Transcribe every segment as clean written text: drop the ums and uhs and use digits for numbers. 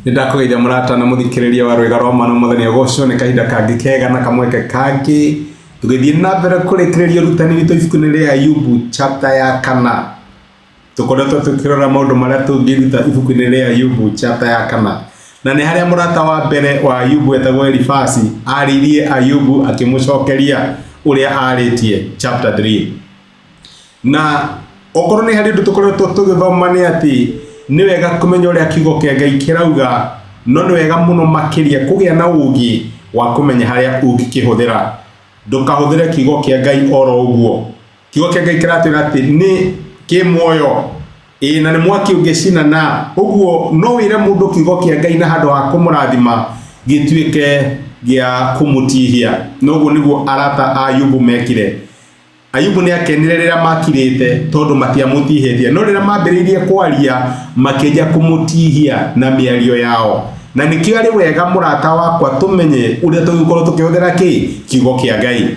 Nĩ ndakũgeithia mũrata na mũthikĩrĩria wa Rwĩga rwa Mana Mwathani agocwo nĩ kahinda kangĩ kega na kamweke kangĩ tũgĩthiĩ na mbere kũrĩkĩrĩria ũrutani witũ ibuku-inĩ rĩa Ayubu chapter ya kana. Tũkoretwo tũkĩrora maũndũ marĩa tũngĩruta ibuku-inĩ rĩa Ayubu chapter ya kana. Na nĩ harĩa mũrata wa mbere wa Ayubu etagwo Elifasi arĩirie Ayubu akĩmũcokeria ũrĩa arĩtie chapter 3. Na okorwo nĩ harĩ ũndũ tũkoretwo tũgĩthoma nĩ atĩ nĩ wega kũmenya ũrĩa kiugo kĩa Ngai kĩrauga, no nĩ wega mũno makĩria kũgĩa na ũũgĩ wa kũmenya harĩa ũngĩkĩhũthĩra. Ndũkahũthĩre kiugo kĩa Ngai oro ũguo. Kiugo kĩa Ngai kĩratwĩra atĩ nĩ kĩ muoyo, ĩĩ na nĩ mwaki ũngĩcinana. Ũguo no wĩre mũndũ kiugo kĩa Ngai na handũ ha kũmũrathima gĩtuĩke gĩa kũmũtihia. Na ũguo nĩguo arata a Ayubu mekire. Ayubu nĩ akenire rĩrĩa makirĩte tondũ matiamũtihĩtie, no rĩrĩa mambĩrĩirie kwaria makĩanjia kũmũtihia na mĩario yao. Na nĩkĩo arĩ wega mũrata wakwa tũmenye ũrĩa tũngĩkorwo tũkĩhũthĩra kĩ kiugo kĩa Ngai.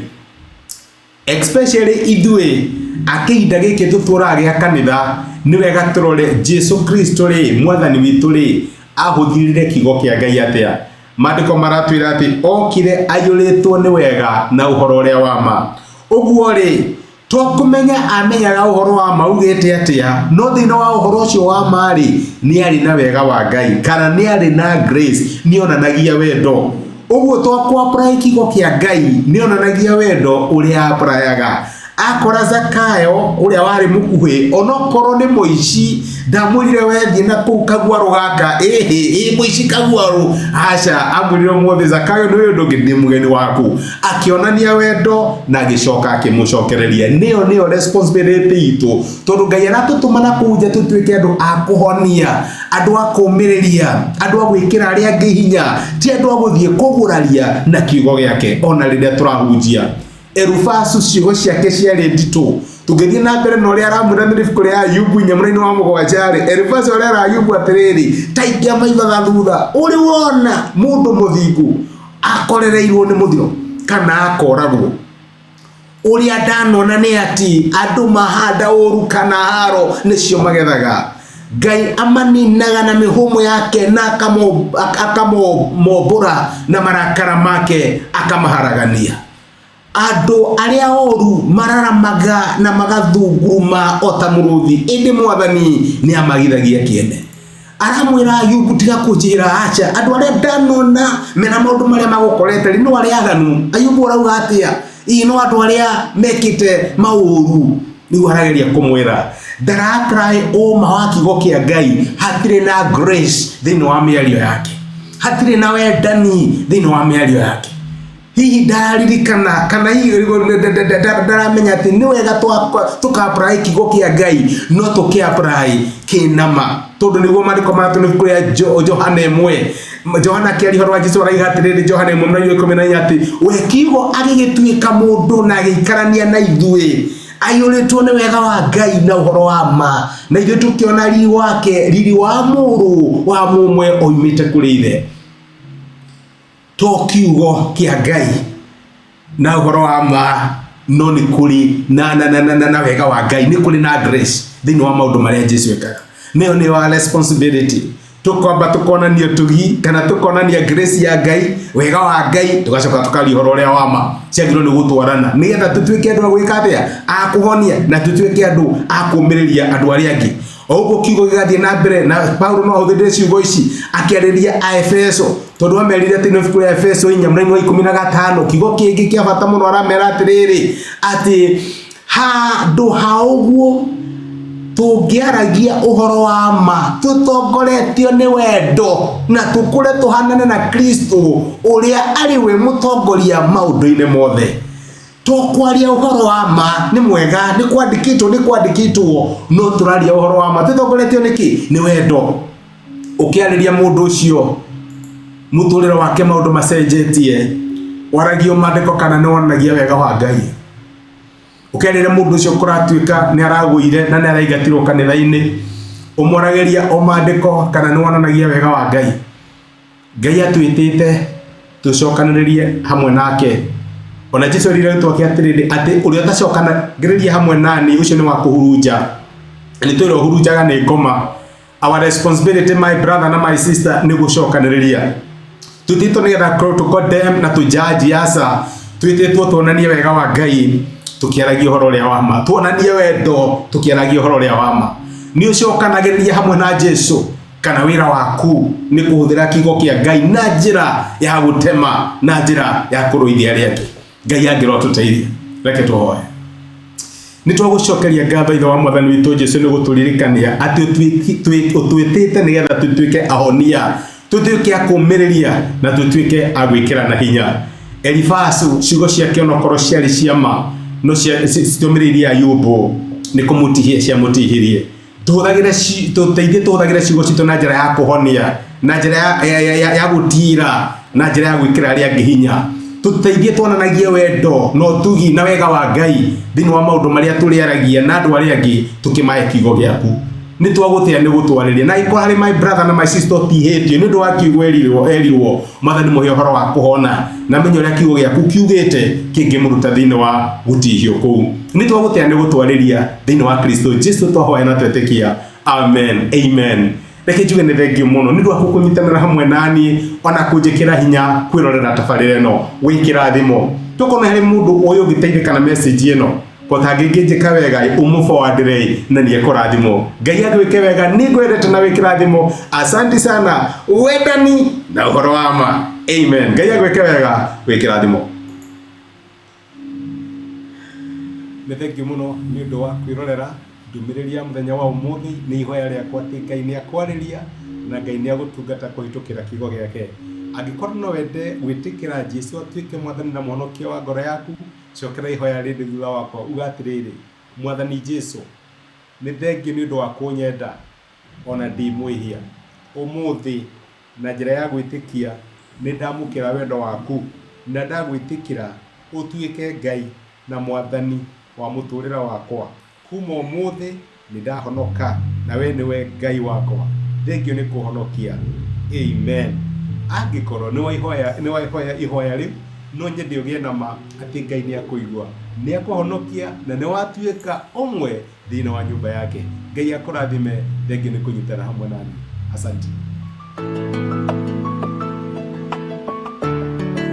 Especially ithuĩ a kĩhinda gĩkĩ tũtũraga gĩa kanitha, nĩ wega tũrore Jesu Kristo rĩ, mwathani witũ rĩ, ahũthĩrire kiugo kĩa Ngai atĩa. Maandĩko maratwĩra atĩ okire aiyũrĩtwo nĩ wega na ũhoro ũrĩa wa ma. Ũguo-rĩ, to kũmenya amenyaga ũhoro wa ma ugĩte atĩa, no thĩinĩ wa ũhoro ũcio wa ma-rĩ, nĩ arĩ na wega wa Ngai, kana nĩ arĩ na grace, nĩ onanagia wendo. Ũguo to kũ apply kiugo kĩa Ngai, nĩ onanagia wendo ũrĩa applyaga. Akora Zakayo ũrĩa warĩ mũkuhĩ onokorwo nĩ mũici ndamwĩrire we thiĩ na kũu kaguarũ gaka ĩhĩ ĩ mũici kaguarũ aca amwĩrire ũmũthĩ Zakayo nĩ ũyũ ũndũ ũngĩ ndĩ mũgeni waku akĩonania wendo na agĩcoka akĩmũcokereria nĩyo nĩyo responsibility itũ tondũ Ngai aratũtũma na kũu nja tũtuĩke andũ a kũhonia andũ a kũũmĩrĩria andũ a gwĩkĩra arĩa angĩ hinya ti andũ a gũthiĩ kũguraria na kiugo gĩake ona rĩrĩa tũrahunjia Erufasu ciugo ciake ciarĩ nditũ. Tũngĩthiĩ na mbere na ũrĩa aramwĩra nĩ ibuku rĩa Ayubu inya mũraini wa mũgwanja-rĩ, Erufasu arera Ayubu atĩrĩrĩ, ta ikia maitho na thutha, ũrĩ wona mũndũ mũthingu akorereirwo nĩ mũthiro kana akoragwo? Ũrĩa ndanona nĩ atĩ andũ mahanda ũru kana haro nĩcio magethaga. Ngai amaninaga na mĩhũmũ yake na akamombũra na marakara make akamaharagania. Andũ arĩa oru mararamaga na magathunguruma o ta mũrũthi, ĩndĩ Mwathani nĩ amagithagia kĩene. Aramwĩra Ayubu, tiga kũnjĩra aca, andũ arĩa ndanona mena maũndũ marĩa magũkorete rĩ, no arĩa aganu. Ayubu ũrauga atĩa? Ĩ no andũ arĩa mekĩte maũru. Nĩguo arageria kũmwĩra ndara apply ũma wa kiugo kĩa Ngai, hatirĩ na grace thĩinĩ wa mĩario yake, hatirĩ na wendani thĩinĩ wa mĩario yake. Hihi ndararirikana kana hihi ndaramenya atĩ nĩ wega tũka apply kiugo kĩa Ngai no tũkĩ apply kĩna ma tondũ nĩguo maandĩko maratũ nĩ ibuku rĩa Johana ĩmwe Johana akĩaria ũhoro wa Jesu araiga atĩrĩrĩ Johana ĩmwe mũraini wa ikũmi na inya atĩ we kiugo agĩgĩtuĩka mũndũ na agĩikarania na ithuĩ aiyũrĩtwo nĩ wega wa Ngai na ũhoro wa ma na ithuĩ tũkĩona riri wake riri wa mũrũ wa mũmwe oimĩte kũrĩ ithe. To kiugo kĩa Ngai na ũhoro wa ma no nĩ kũrĩ na, na, na, na, na, na wega wa Ngai nĩ kũrĩ na grace thĩinĩ wa maũndũ marĩa Jesu ekaga. Nĩyo nĩyo our responsibility tũkwamba tũkonania ũtugi kana tũkonania grace ya Ngai wega wa Ngai tũgacoka tũkaria ũhoro ũrĩa wa ma ciagĩrĩirwo nĩ gũtwarana nĩgetha tũtuĩke andũ a gwĩka atĩa a kũhonia na tũtuĩke andũ a kũũmĩrĩria andũ arĩa angĩ. O ũguo kiugo gĩgathiĩ na mbere na Paulo no ahũthĩrire ciugo ici akĩarĩria Aefeso tondũ amerire atĩ nĩ ibuku rĩa Efeso inya mũraini wa ikũmi na gatano kiugo kĩngĩ kĩa bata mũno aramera atĩrĩrĩ atĩ handũ ha ũguo tũngĩaragia ũhoro wa ma tũtongoretio nĩ wendo na tũkũre tũhanane na Kristo ũrĩa arĩ we mũtongoria maũndũ-inĩ mothe. To kwaria ũhoro wa ma nĩ mwega, nĩ kwandĩkĩtwo, nĩ kwandĩkĩtwo, no tũraria ũhoro wa ma tũtongoretio nĩ kĩ? Nĩ wendo. Ũkĩarĩria mũndũ ũcio mũtũrĩre wake maũndũ macenjetie, waragia maandĩko kana nĩ wonanagia wega wa Ngai. Ũkĩarĩria mũndũ ũcio kũratuĩka nĩ aragũire na nĩ araingatirwo kanitha-inĩ, ũmwaragĩria o maandĩko kana nĩ wonanagia wega wa Ngai. Ngai atwĩtĩte tũcokanĩrĩrie hamwe nake. Ona Jesu erire arutwo ake atĩrĩrĩ, atĩ ũrĩa ũtacokanagĩrĩria hamwe nani ũcio nĩ wa kũhurunja. Na nĩ tũĩ ũrĩa ũhurunjaga nĩ ngoma. Our responsibility, my brother na my sister, nĩ gũcokanĩrĩria. Twĩtĩtwo nĩgetha tũ condemn na tũ judge aca. Twĩtĩtwo tuonanie wega wa Ngai tũkĩaragia ũhoro ũrĩa wa ma, tuonanie wendo tũkĩaragia ũhoro ũrĩa wa ma. Nĩ ũcokanagĩrĩria hamwe na Jesu kana wĩra waku nĩ kũhũthĩra kiugo kĩa Ngai na njĩra ya gũtema na njĩra ya kũrũithia arĩa angĩ? Ngai angĩrotũteithia. Reke tũhoe. Nĩ twagũcokeria ngatho, Ithe wa Mwathani witũ Jesu, nĩ gũtũririkania atĩ ũtwĩtĩte nĩgetha tũtuĩke ahonia, tũtuĩke a kũũmĩrĩria na tũtuĩke a gwĩkĩra na hinya. Elifasu ciugo ciake onokorwo ciarĩ cia ma, no citiũmĩrĩirie Ayubu, nĩ kũmũtihia ciamũtihirie. Tũhũthagĩre, tũteithie tũhũthagĩre ciugo citũ na njĩra ya kũhonia, na njĩra ya gũtira, na njĩra ya gwĩkĩra arĩa angĩ hinya. Tũteithie tuonanagie wendo na ũtugi na wega wa Ngai thĩinĩ wa maũndũ marĩa tũrĩaragia na andũ arĩa angĩ tũkĩmahe kiugo gĩaku. Nĩ twagũtĩa nĩ gũtwarĩria na angĩkorwo harĩ my brother na my sister ũtihĩtio nĩ ũndũ wa kiugo erirwo, Mwathani mũhe ũhoro wa kũhona na menye ũrĩa kiugo gĩaku kiugĩte kĩngĩmũruta thĩinĩ wa gũtihio kũu. Nĩ twagũtĩa nĩ gũtwarĩria thĩinĩ wa Kristo Jesu twahoya na twetĩkia, amen, amen. Reke njuge nĩ thengiũ mũno nĩ ũndũ waku kũnyitanĩra hamwe naniĩ ona kũnjĩkĩra hinya kwĩrorera tabarĩra ĩno. Wĩ kĩrathimo. Tokorwo nĩ harĩ mũndũ ũyũ ũngĩteithĩka na message ĩno, kotangĩngĩnjĩka wega ũmũforwardĩre na nĩ ekũrathimwo. Ngai agwĩke wega, nĩ ngwendete na wĩ kĩrathimo. Asanti sana, wendani na ũhoro wa ma. Amen. Ngai agwĩke wega, wĩ kĩrathimo. Nĩ thengiũ mũno nĩ ũndũ wa kwĩrorera ndũmĩrĩri ya mũthenya wa ũmũthĩ. Nĩ ihoya rĩakwa atĩ Ngai nĩ akwarĩria na Ngai nĩ agũtungata kũhĩtũkĩra kiugo gĩake. Angĩkorwo no wende gwĩtĩkĩra Jesu atuĩke Mwathani na Mũhonokia wa ngoro yaku, cokera ihoya rĩrĩ thutha wakwa, uga atĩrĩrĩ, Mwathani Jesu, nĩ thengiũ nĩ ũndũ wa kũnyenda ona ndĩ mwĩhia. Ũmũthĩ, na njĩra ya gwĩtĩkia, nĩ ndamũkĩra wendo waku na ndagwĩtĩkĩra ũtuĩke Ngai na Mwathani wa mũtũrĩre wakwa. Kuma ũmũthĩ nĩ ndahonoka na we nĩwe Ngai wakwa. Thengiũ nĩ kũhonokia. Amen. Angĩkorwo nĩ waihoya ihoya rĩu, no nyende ũgĩe na ma atĩ Ngai nĩ akũigua, nĩ akũhonokia na nĩ watuĩka ũmwe thĩinĩ wa nyũmba yake. Ngai akũrathime. Thengiũ nĩ kũnyitana hamwe nani. Asante.